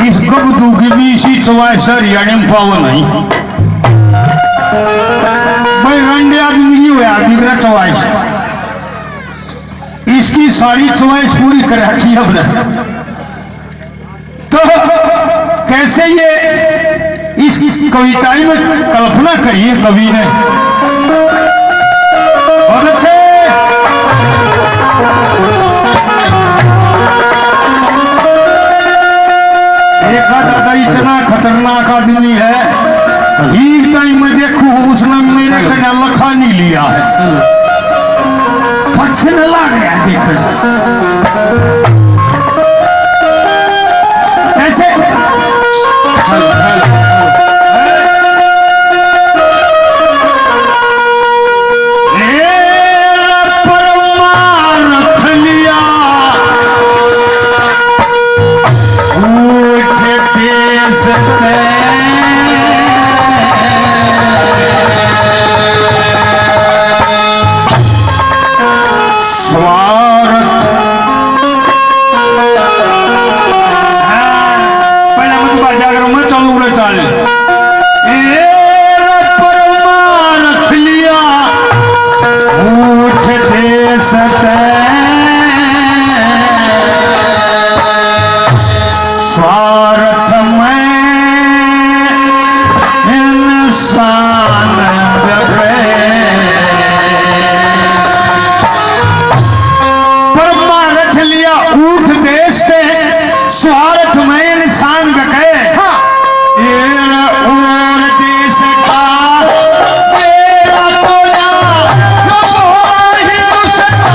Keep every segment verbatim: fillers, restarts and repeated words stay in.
इस गबदू की भी इसी चवाइस हरियाणा में पावन है। भाई, रंडे आदमी नहीं हुआ, आदमी का चवाइस। इसकी सारी चवाइस पूरी कर रखी है हमने। तो कैसे ये इस कविता में कल्पना करी है कवि ने। बहुत अच्छे। एक दादा इतना खतरनाक आदमी है, एक टाइम में देखूं उसने मेरे कने लखा नहीं लिया है। पछने लाग रहा है देखना। कैसे? ए परमारथ लिया, ऊठ देश तै। स्वार्थ। हाँ, पहले मैं तो बाजा करूं, मैं चलूं रे, चल। ए रे परमारथ लिया, ऊठ देश तै। स्वार्थ में इंसान बिके। परमारथ लिया ऊठ देश तै, स्वार्थ में इंसान बिके। हाँ। ये और देश का तेरा तो ना, जो बोला हिंदुस्तान।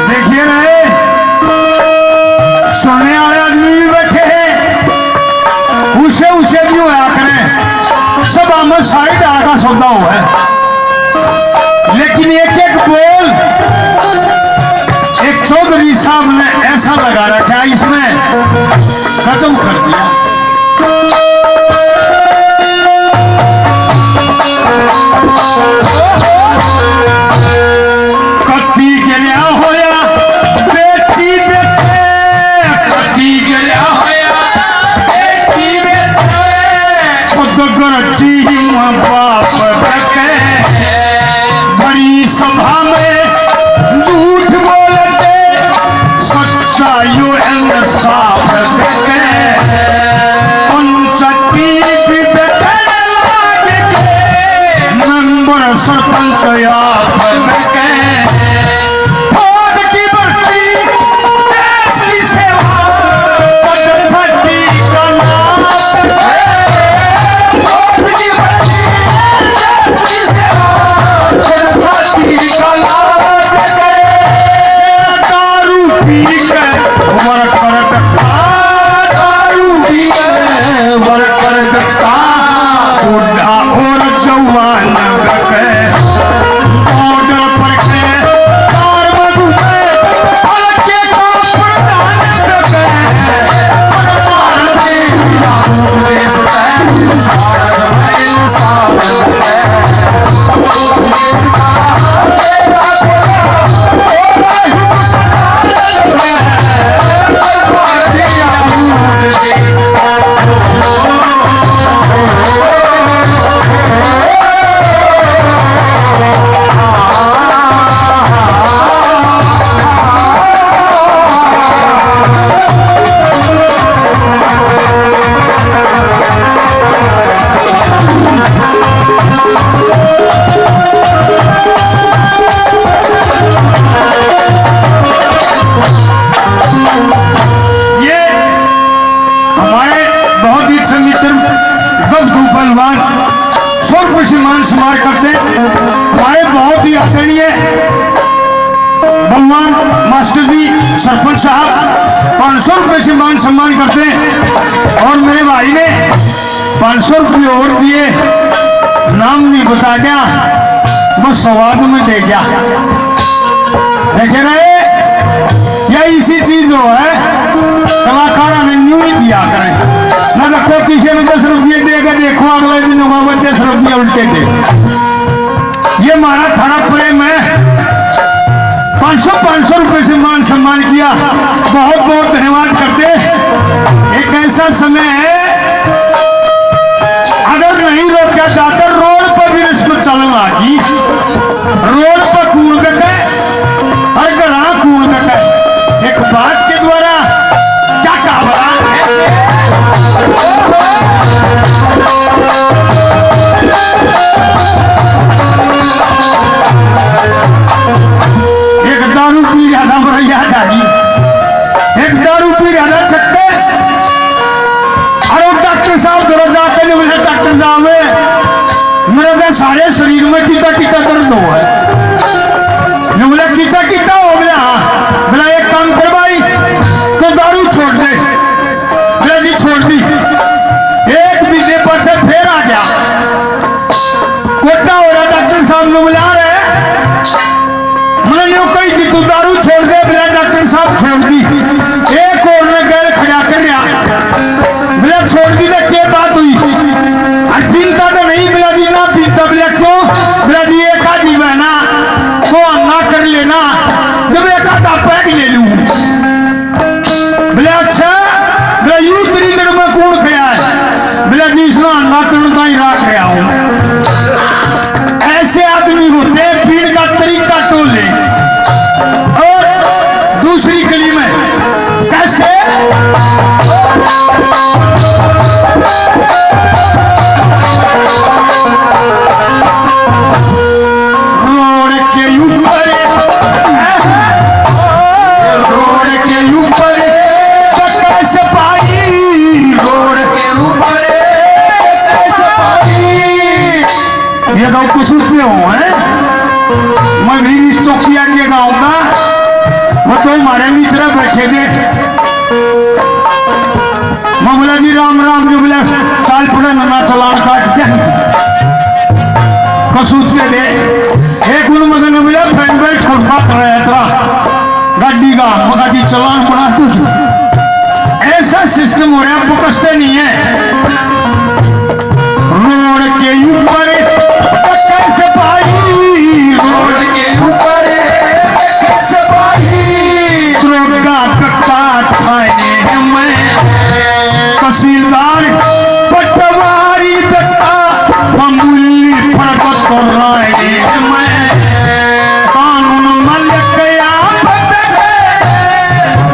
देखिए ना, ए, सुनने वाले आदमी भी बैठे हैं, उसे, उसे भी होया करे। सभा में सारी दाल का सौदा हुआ है, लेकिन एक एक बोल एक चौधरी साहब ने ऐसा लगा रखा है, इसमें गजब कर दिया। कत्ती गिरया होया बेटी बेटे, कत्ती गिरया होया बेटी बेटे, खुद गरजी माँ बाप बेटे। बड़ी सभा में झूठ बोलते, सच्चाई इंसाफ बिके। पंचायती भी बिकने लाग गए, मेंबर सरपंच आप बिके। फौज की भर्ती, देश की सेवा, पद छाती का नाम बिके। फौज की भर्ती, देश की सेवा, पद छाती का नाम बिके। दारू पी के वर्कर मास्टर जी, सरपंच साहब पाँच सौ रुपए से मान सम्मान करते हैं और मेरे भाई ने पाँच सौ रुपये और दिए, नाम नहीं बता गया, बस सवाद में दे गया। देखे रहे, यह इसी चीज हो है, कलाकारा ने न्यू ही दिया करें, ना तो कोई किसी ने दस रुपये दे के देखो, अगले दिन होगा वो दस रुपये उल्टे दे। ये मारा थारा प्रेम है। पाँच सौ, पाँच सौ रुपए से मान सम्मान किया, बहुत बहुत धन्यवाद करते। एक ऐसा समय है, अगर नहीं रोका जाता, रोड पर भी रिश्वत चलन लगी। रोड पर कूण बिके और घरां कूण बिके। एक बात के द्वारा क्या कहा बड़ा? एक दारू पी रहा था, मेरा याद आ गई। एक दारू पी रहा था छक्के। अरे डॉक्टर साहब, थोड़ा जाके नहीं बोला, डॉक्टर साहब, मेरे तो सारे शरीर में कितना कितना दर्द हो है। ने बोला, कितना कितना हो? बोला, हाँ। बोला, एक काम कर भाई, तो दारू छोड़ दे। बोला, जी, छोड़ दी। एक महीने पाछे फिर आ गया। कोटा हो रहा, डॉक्टर साहब ने बुला रहे। मैंने न्यू कही कि तू दारू छोड़ दे, बोला, डॉक्टर साहब, छोड़ दी। एक और ने गैल खड़ा कर लिया, बोला, छोड़ दी ना, क्या बात हुई? और पीता तो नहीं? बोला, जी ना पीता। बोला, क्यों? बोला, जी एक आधी बहना को हंगा कर लेना, जब एक आधा पैग ले लूं। बोले, अच्छा। बोले, यू तेरी जड़ में कौन गया है? बोले, जी इसने नाचण का ही राख गया हूँ। ऐसे आदमी होते हैं, पीण का तरीका टोले। और दूसरी गली में कैसे रोड के ऊपर, रोड के ऊपर पक्का सिपाही, रोड के ऊपर पक्का सिपाही। ये गाँव कुछ उसने हो है, मैं भी इस चौकिया के गाँव का, वो तो हमारे मित्र बैठे थे। मैं बोला, जी राम राम। जो बोला, चाल पड़े ना, चालान काट दे। कसूर के दे। एक उन मगन ने बोला, फैन बेल्ट खुरपा कर रहा है तेरा गाड़ी का। मगा जी चालान बना तू। ऐसा सिस्टम हो रहा, बकसते नहीं है। रोड के ऊपर पक्का सिपाही, रोड के ऊपर पक्का सिपाही। दरोगा पक्का थाने में, तहसीलदार पटवारी पक्का, मामूली फर्क तो राय में। कानून मलक आप तक,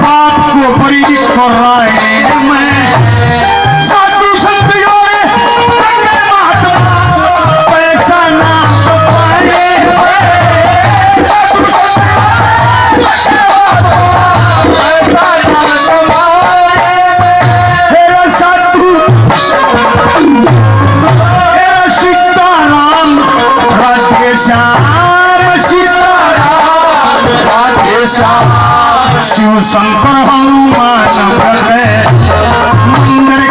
बाप को बरी कराए में। साधु संत और महात्मा पैसा ना छुपाए। साधु संत पैसा ना कमाए। तेरा साधु, तेरा सीताराम, राधे श्याम सीताराम, राधे श्याम। शिव शंकर हनुमान प्रकट, मंदिर